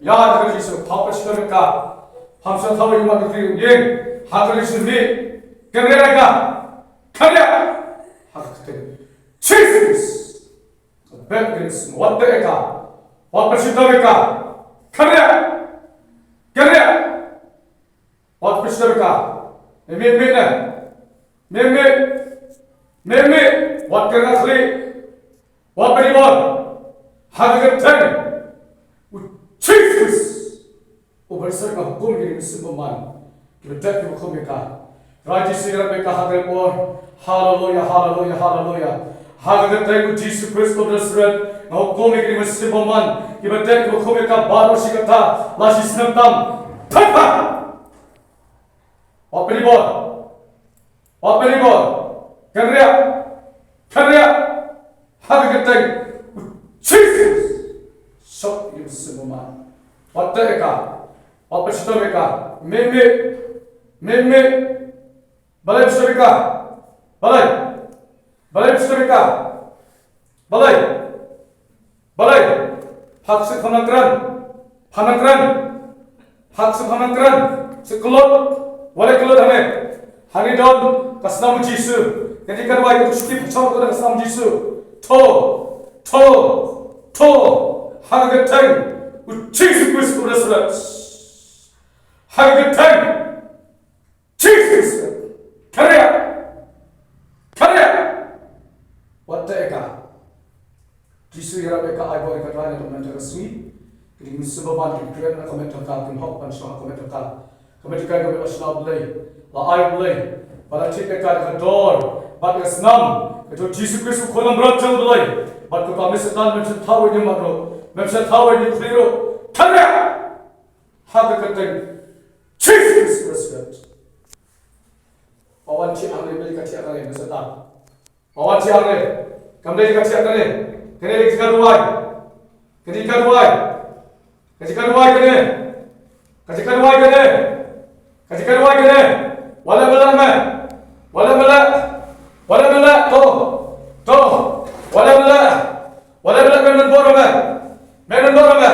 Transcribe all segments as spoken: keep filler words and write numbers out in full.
Ïa ka Jisu, pha pynshitoi ïa ka. Pham sha thaw ïa ka ïing, ha ka Jisu mih. Kynriah ïa ka. Kynriah. Ha ka kyrteng Jisu Khrist. Bad Khrist, wat teh ïa ka. Wat pynshitoi ïa ka. Kynriah. Kynriah. Wat pynshitoi ïa ka. Mih, mih, mih ne. Mih, mih. Mih, mih. Wat kynriah khlieh. Wat pynibor. Ha ka kyrteng u Jisu Khrist. U Blei, nga hukum ïa kine ki mynsiem bymman kiba dei kiba khum ïa ka. Trai Jisu, ïarap ïa ka ha kane ka por. Haleluya, haleluya, haleluya. Ha ka kyrteng u Jisu Khrist u Nasaret, nga hukum ïa kine ki mynsiem bymman kiba dei kiba khum ïa ka baroh shi katta la shi snem tam. Thait ba. Wat pynibor. Wat pynibor. Kynriah. Kynriah. Ha ka kyrteng u Jisu. Sop ïa ka mynsiem bymman. Wat teh ïa ka. Wat pynshitoi ïa ka. Mih, mih. Mih, mih. Balei pynshitoi ïa ka? Balei? Balei pynshitoi ïa ka? Balei? Balei? Phah suk, phah nang kren. Phah nang kren. Phah suk, phah nang kren. Suk kloi. Wat leh kloi hangne. Hangne don ka snam u Jisu. Ka jingkynduwai, ka jingsheptieng, ka jingsheptieng ka snam u Jisu. To. To. To. Ha ka kyrteng u Jisu Khrist u Nasaret. Ha ka kyrteng Jisu Khrist. Kynriah. Kynriah. Wat teh ïa ka. Jisu, ïarap ïa ka, ai bor ïa ka Trai, naduh mynta ka sngi. Ki dei ki mynsiem bymman, ki kren ha ka met jong ka, kin hok ban shong ha ka met jong ka. Ka met jong ka, ka met ba shna, Blei. La ai, Blei, ba la thied ïa ka da ka dor bad ka snam ka jong u Jisu Khrist, u Khun langbrot jong U Blei. Bad kata, me Soitan, mem shym thaw ïa ngi mat ruh, mem shym thaw ïa ngi khlieh ruh. Kynriah. Ha ka kyrteng Jisu Khrist. Ba wan thiah hangne, ba wan thiah hangne, me Soitan. Ba wan thiah hangne. Kam dei ka thiah kane. Kane dei ka jingkynduwai. Ka jingkynduwai. Ka jingkynduwai kane. Ka jingkynduwai kane. Ka jingkynduwai kane. Wat leh, wat leh me. Wat leh, wat leh. Wat leh, wat leh. To. To. Wat leh, wat leh. Wat leh, wat leh, men, men bor me. Men, men bor me.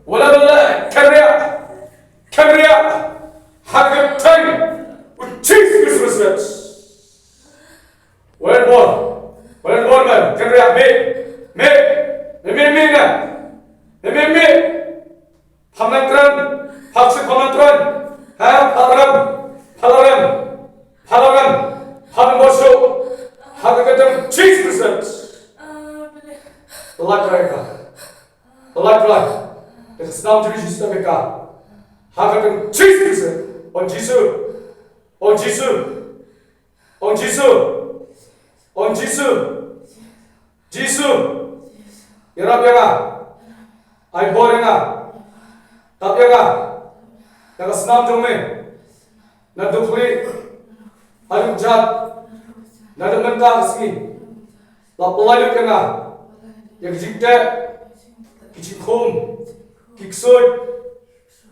Wat leh, wat leh. Kynriah. Kynriah. Ha ka kyrteng u Jisu Khrist. Wat leh bor. Wat leh bor me. Kynriah, mih. Mih. Mih, mih, mih ne. Mih, mih, mih. Pham nang kren. Phah suk, pham nang kren. Ha, phah rem. Phah rem. Phah rem. Phah nang bor suk. Ha ka kyrteng Jisu Khrist. Lait, lait ka. Lait, lait. Da ka snam jong u Jisu, lait ka. Ha ka kyrteng Jisu Khrist. O Jisu. O Jisu. O Jisu. O Jisu. Jisu. Ïarap ïa nga. Ai bor ïa nga. Tap ïa nga da ka snam jong me. Naduh khlieh haduh kjat, naduh mynta ka sngi. La pynlait lut ïa nga ïa ki jingteh, ki jingkhum, ki ksuid,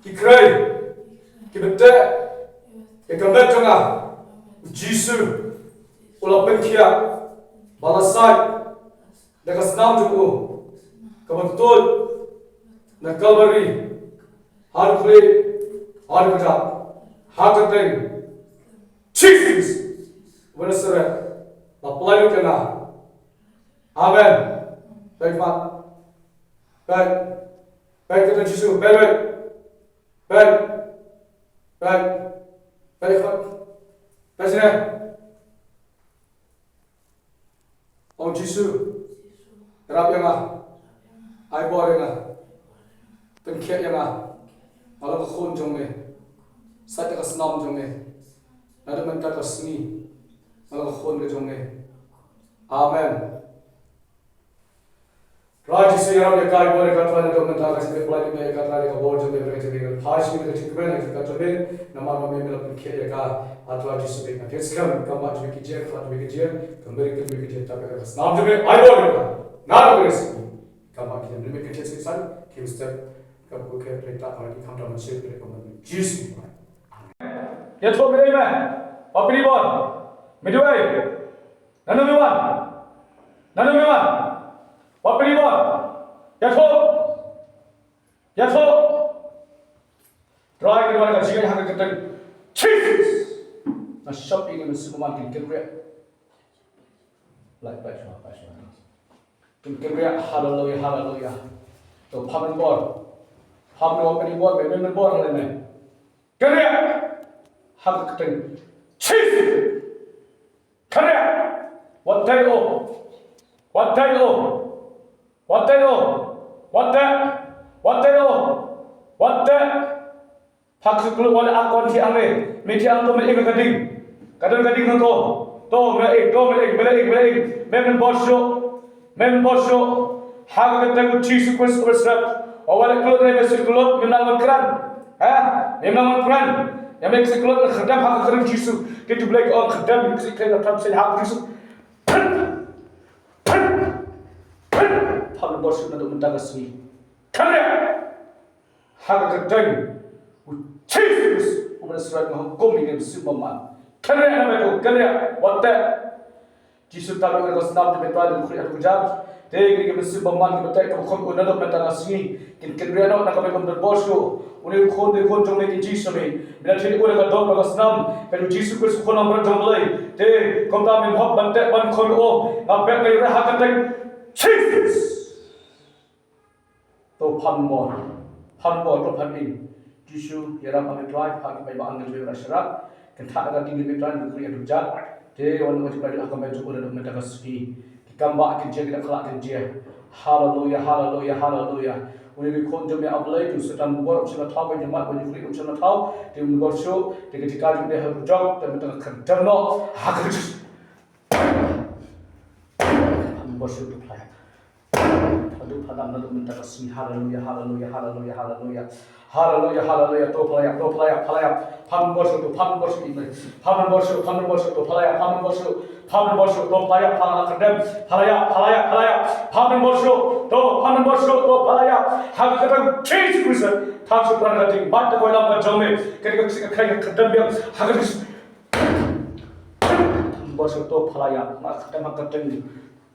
ki khrei kiba teh ïa ka met jong nga. U Jisu u la pynkhiah bad la sait da ka snam jong u kaba tuid na Kalbari. Haduh khlieh, haduh kjat, ha ka kyrteng Jisu Khrist uba Nasaret, la pynlait lut ïa nga. Amen. Peit mat. Peit. Peit, ka kyrteng Jisu. Peit, peit. Peit. Peit. Peit, peit. Peit shane. O Jisu, ïarap ïa nga. Ai bor ïa nga. Pynkhiah ïa nga. Nga long ka khun jong me. Sait da ka snam jong me. Naduh mynta ka sngi nga long ka khun ka jong me. Amen. Trai Jisu, ïarap ïa ka, ai bor ïa ka Trai, naduh mynta ka sngi pynlait lut ïa ka Trai, ïa ka bor jong me, ïa ka jingkyrmen, ïa ka jingkyrmen, ïa ka jingkyrmen, namar ba me, me la pynkhiah ïa ka. A Trai Jisu, nga thied skhem, kam ba jong me ki jia, kam ba jong me ki jia, kam ba jong me ki jia, tap ïa ka da ka snam jong me, ai bor ïa ka. Nga da ka ris. Kam ba ki jia, me ki thied skhem, ki step, kam ba ki thied, tap ïa ki kham da man shit, ïa ka man Jisu. Amen. Ïathuh me, amen. Ba pynibor. Me duwai. Nano me wan? Nano me wan? Wat pynibor. Ïathuh. Ïathuh. Kyrteng Jisu. Na shop ini mesti memang kin kyrteng. Lai, lai, shwa, lai, shwa. Kin kyrteng, haleluya, haleluya. To, pam bor. Pam bor, pam bor, pam bor, haleluya. Kyrteng. Ha ka kyrteng Jisu. Kyrteng. Wat dei o. Wat dei o. Wat dei o. Wat dei. Wat dei o. Wat dei. Phak suklu wala akon thiang ne. Me thiang to me ing ka ding. Ka don ka ding to. To me ing, to me ing, me ing, me ing. Me men bor shuh. Me men bor shuh. Ha ka kyrteng u Jisu Khrist u Nasaret. O wala klut ne me suklu me nang kran. Ha? Me nang kran. Ya me suklu khyrdem ha ka kyrteng Jisu. Ki tu blek on khyrdem ki suklu na tam sen ha Jisu. Pam bor shuh na dum ta ka sngi. Kane. Ha ka kyrteng u Jisu u Nasaret nga hukum ïa ka mynsiem bymman. Kane na me ko kane wat te. Jisu ta ka snam te me twa de khri at kujak. Te ïa ka mynsiem bymman ki bata ka khun u na dok me ta ka sngi. Kin kane na ka me kum de bor shuh. Une u khun de khun jong me ki Jisu me. Me la thili u na ka dok na ka snam. Ka u Jisu Khrist khun amra jong me. Te kum ta me hok ban te ban khun o. Nga bet ka ïa ha ka kyrteng Jisu. To phan bor, phan bor, to phan ing. Jisu, ïarap ha me trai, pha ki paidbah nga jong me ba sharak. Kin thad da ka ding me trai, nga kri adu jat. Te wan nga jong me ha ka me jong u da me ta ka sngi. Ki kam ba kin jia, ki da khlak kin jia. Haleluya, haleluya, haleluya. Uni bi khon jong me Ablei, tu setan bor, um sila thaw, wan jong mat, wan jong kri, um sila thaw. Te um bor shuh, te ki jika jong me ha jok, te me ta ka kyrteng no. Ha ka Jisu. Phan bor shuh tu phan. Padu phan dam na dum ta ka sngi. Haleluya, haleluya, haleluya, haleluya. Haleluya, haleluya. To phan ïap, to phan ïap, phan ïap. Phan bor shuh tu, phan bor shuh ini. Phan bor shuh, phan bor shuh tu phan ïap, phan bor shuh. Phan bor shuh tu phan ïap, phan ïap kyrteng. Phan ïap, phan ïap, phan ïap. Phan bor shuh tu, phan bor shuh tu phan ïap. Ha ka kyrteng Jisu Khrist. Phan shuh phan ka ding. Bat ko lam ka jong me. Ka ding ka kyrteng biang. Ha ka ding. Phan bor shuh tu phan ïap. Ma ka kyrteng, ma ka kyrteng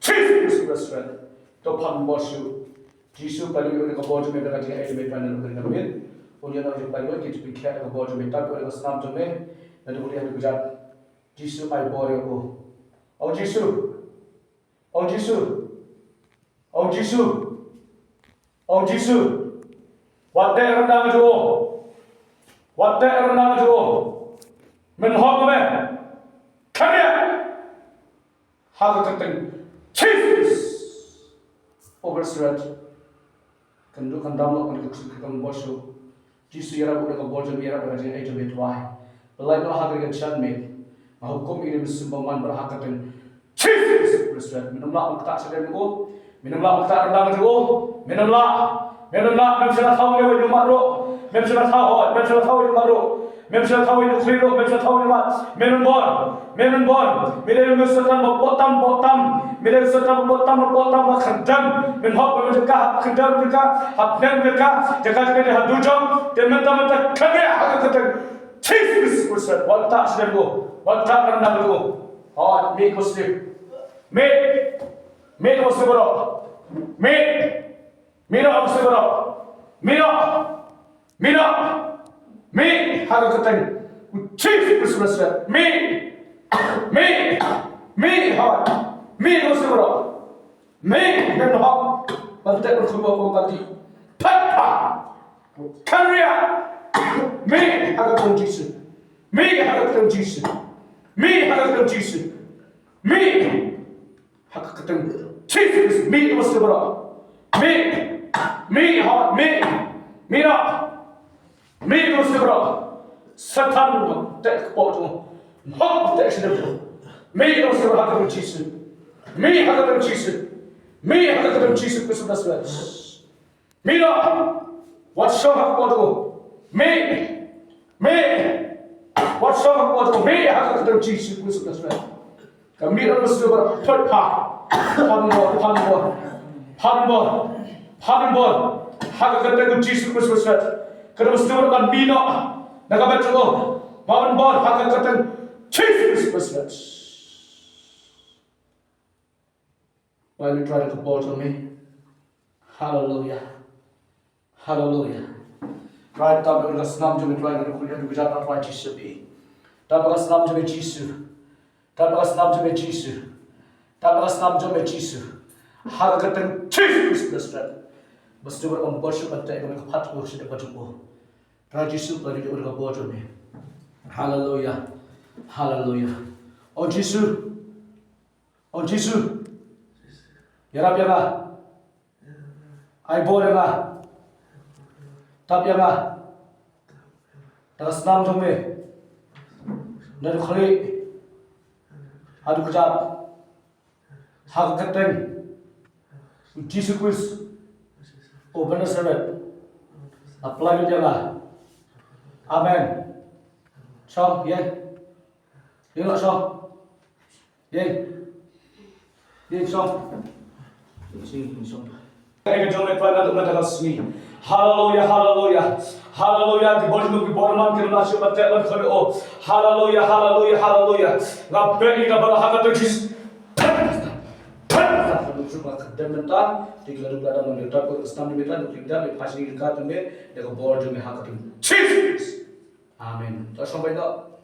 Jisu Khrist Nasaret. To phan bor shuh. Jisu, pynlong ïa ka bor jong me da ka jingaiei jong me, pynlong ïa ka bor. Ïa ka bor jong me, pynlong ïa ka bor jong me, pynlong ïa ka snam jong me. Na ka bor jong me. Jisu, ai bor ïa u. O Jisu. O Jisu. O Jisu. O Jisu. Wat dei rynda jong u. Wat dei rynda jong u. Men hok me. Kane. Ha ka kyrteng Jisu. Over stretch. Kan du kan dam lo kan ka kyrteng bor shuh. Jisu ïarap u da ka bor jong me, ïarap da ka jingaiei jong me Trai. Pynlait noh ha ka ri ka jingmut. Nga hukum ïa ka mynsiem bymman bad ha ka kyrteng Jisu Khrist. Me nym lah ban ktah sha ka ri u. Me nym lah ban ktah ryndang jong u. Me nym lah. Me nym lah, mem shym la thaw ïa u ïa u mat ruh. Mem shym la thaw, mem shym la thaw ïa u mat ruh. Mem shym la thaw ïa u khri ruh, mem shym la thaw ïa u mat. Me nym bor. Me nym bor. Me dei u Soitan ba bor tam, bor tam. Me dei u Soitan ba bor tam, bor tam, ba khyndem. Men hok ba men jaka, khyndem jaka, hap nem jaka, jaka jaka dei ha dujok. Te mynta mynta kane ha ka kyrteng Jisu Khrist. Wat ktah sha ka ri u. Wat ktah ryndang jong u. Hooid, mih ko snieh. Mih. Mih ko snieh baroh. Mih. Mih noh ko snieh baroh. Mih noh. Mih noh. Mih ha ka kyrteng u Jisu Khrist Nasaret. Mih. Mih. Mih ha. Mih ko snieh baroh. Mih, men hok ban teh ban khum ba kong kati. Phet pha. Kane ïa. Mih ha ka kyrteng Jisu. Mih ha ka kyrteng Jisu. Mih ha ka kyrteng Jisu. Mih ha ka kyrteng Jisu. Mih tu snieh baroh. Mih. Mih ha, mih. Mih noh. Mih tu snieh baroh. Soitan, teh kpoh tu. Hok teh snieh baroh. Mih tu snieh baroh ha ka kyrteng Jisu. Mih ha ka kyrteng Jisu. Mih ha ka kyrteng Jisu Khrist Nasaret. Mih noh. Wat shong ha kpoh tu. Mih. Mih. Wat shong ha kpoh tu. Mih ha ka kyrteng Jisu Khrist Nasaret. Ka mih na ka snieh baroh, phet pha. Phan bor, phan bor. Phan bor. Phan bor. Ha ka kyrteng u Jisu Khrist Nasaret. Ka snieh baroh kan mih noh. Na ka met jong u. Phan bor ha ka kyrteng Jisu Khrist Nasaret. Bai ni Trai ka bor jong me. Haleluya. Haleluya. Trai, tap ïa ka snam jong me Trai, ka dukhu ïa ka dukhu jong me Trai Jisu. Tap ïa ka snam jong me Jisu. Tap ïa ka snam jong me Jisu. Tap ïa ka snam jong me Jisu. Ha ka kyrteng Jisu Khrist Nasaret. Ba sdang ba ym bor shuh ban teh ïa ka me ka phat ko sha ka jong ko. Trai Jisu, Trai Jisu, ka bor jong me. Haleluya. Haleluya. O Jisu. O Jisu. Ïarap ïa nga. Ai bor ïa nga. Tap ïa nga. Da ka snam jong me. Naduh khlieh haduh kjat. Ha ka kyrteng u Jisu Khrist uba Nasaret. Apply ïa nga. Amen. Shong, ïeng. Ïeng lah shong. Ïeng. Ïeng shong. Ïeng shong. Ïeng shong. Ïeng jong me Trai naduh mynta ka sngi. Haleluya, haleluya. Haleluya. Ki bor jong ki bor man ki la shu ban teh ban khot o. Haleluya, haleluya, haleluya. Nga peit ïa ka bor ha ka kyrteng Jisu. Ka dei mynta, dei ka la dei ka dang dei ka snam dei mynta, dei ka dei ka phah sha ka kyrteng me, dei ka bor jong me ha ka kyrteng Jisu. Amen. To shong beit noh.